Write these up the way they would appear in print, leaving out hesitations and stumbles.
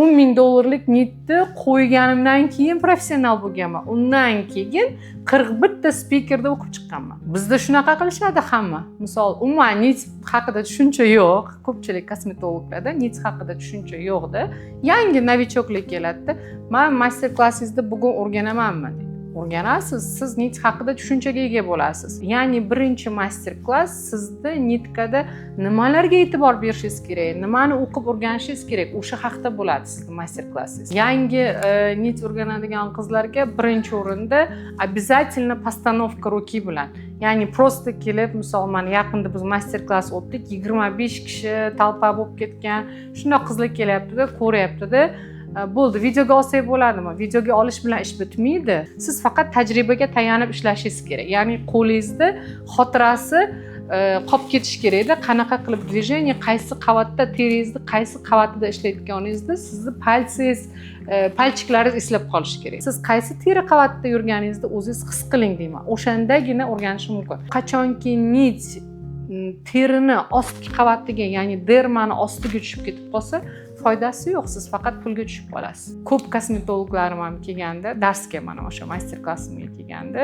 10 000 dollarlik нить ni qo'yganimdan keyin professional bo'lganman. Undan keyin 41 ta spikerda o'qib chiqqanman. Bizda shunaqa qilishadi hamma. Misol, umuman нить haqida tushuncha yo'q ko'pchilik kosmetologlarda, нить haqida tushuncha yo'qda. Yangi новичок lar keladida, "Man master klassingizda bugun o'rganamanmi?" deydi. O'rganasiz, siz нить haqida tushunchaga ega bo'lasiz. Ya'ni birinchi master klass sizni нитка da nimalarga e'tibor berishingiz kerak, nimani o'qib o'rganishingiz kerak, o'sha haqida bo'ladi sizni master klassingiz. Yangi нить o'rganadigan qizlarga birinchi o'rinda обязательно постановка руки bilan. Ya'ni просто kelib, misol, mana yaqinda biz master klass o'tdik, 25 kishi, толпа bo'lib ketgan. Shundoq qizlar kelyaptida, ko'ryaptida, "Bo'ldi, videoga olsak bo'ladimi?" Videoga olish bilan ish bitmaydi. Siz faqat tajribaga tayanib ishlashingiz kerak. Ya'ni qo'lingizda xotirasi qolib ketishi kerakda, qanaqa qilib движение, qaysi qavatda, teringizni qaysi qavatida ishlayotganingizni sizni пальцы ngiz, пальчик laringiz eslab qolishi kerak. Siz qaysi teri qavatida yurganingizni o'zingiz his qiling deyman, o'shandagina o'rganish mumkin. Qachonki нить terini ostki qavatiga, ya'ni dermani ostiga tushib ketib qolsa, foydasi yo'q, siz faqat pulga tushib qolasiz. Ko'p kosmetologlarim ham kelganda darsga, mana o'sha master klassimga kelganda,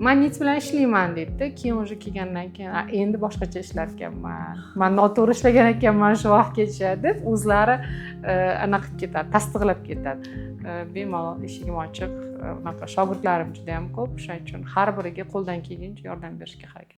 "Man нить bilan ishlayman", deydida. Keyin уже kelgandan keyin, "Endi boshqacha ishlar ekanman, man noto'g'ri ishlagan ekanman shu vaqtgacha", deb o'zlari anaqa qilib ketadi, tasdiqlab ketadi. Bemalol, eshigim ochiq. Unaqa shogirdlarim juda yam ko'p, o'shaning uchun har biriga qo'ldan kelguncha yordam berishga harakat